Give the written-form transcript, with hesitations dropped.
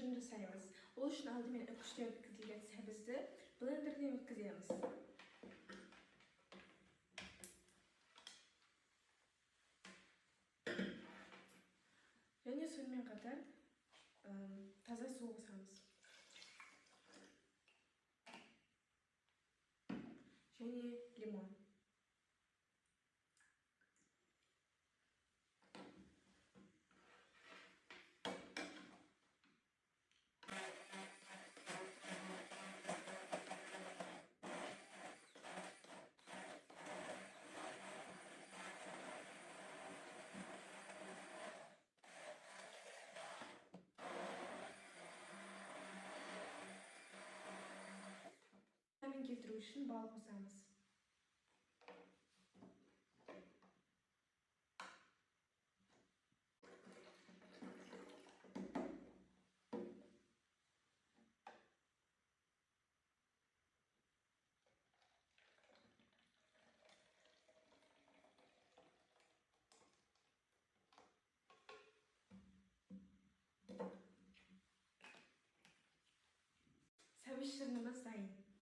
Шырын жасаймыз. Ол үшін алдымен үкіштен өткізілген сәбізді блендерден өткіземіз. Және сонымен қатар таза су қосамыз. Және лимон. Дәмін келтіру үшін бал қосамыз.